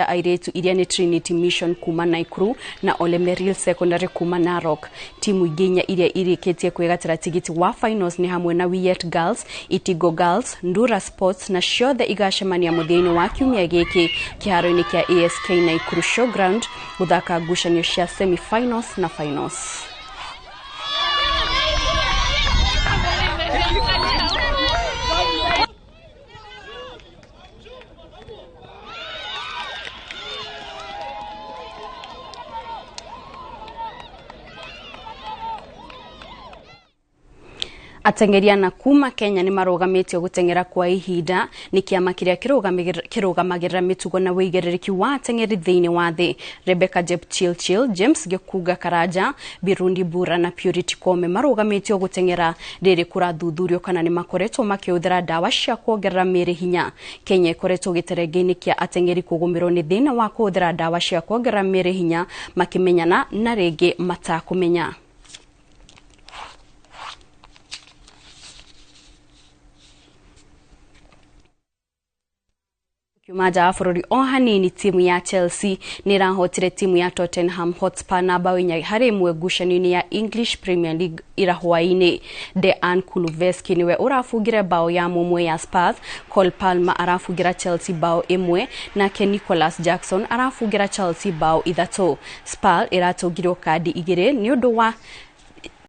Airĩtu iria nĩ Trinity Mission kuma Naikuru na Olemeril Secondary kuma Narok. Timu ingĩ inya iria irĩkĩtie kwĩgatĩra tigiti wa finals nĩ hamwe na Wiyet Girls, Itigo Girls, Ndura Sports na ciothe igacemania mũthia-inĩ wa kiumia gĩkĩ kĩharo-inĩ kĩa ASK Naikuru Showground gũthaka ngucanio cia semi-finals na finals. Ateng'eri ana kuma Kenya nĩ marũgamĩtio gũteng'era kwa ihinda nĩ kĩama kĩrĩa kĩrũgamagĩrĩra mĩtugo na wĩigĩrĩrĩki wa ateng'eri thĩinĩ wa thĩ. Rebecca Jepchirchir, James Gĩkunga Karanja, Birundi Bura na Purity Kome marũgamĩtio gũteng'era rĩrĩ kũrathuthurio kana nĩ makoretwo makĩhũthĩra ndawa cia kuongerera mĩĩrĩ hinya. Kenya ĩkoretwo gĩterenge-inĩ kĩa ateng'eri kũgũmĩrwo nĩ thĩna wa kũhũthĩra ndawa cia kuongerera mĩĩrĩ hinya makĩmenyana na rĩngĩ matakũmenya. Kiuma nja wa bũrũri o hanini, timu ya Chelsea nĩ ĩrahotire timu ya Tottenham Hotspur na bao 4-1 ngucanio-inĩ ya English Premier League ira hwaĩ-inĩ. Dejan Kulusevski nĩwe ũrabungire bao ya mũmwe ya Spurs, Cole Palmer arabungira Chelsea bao 1 nake Nicholas Jackson arabungira Chelsea bao 3. Spurs ĩratũngirwo kandi 2 nĩ ũndũ wa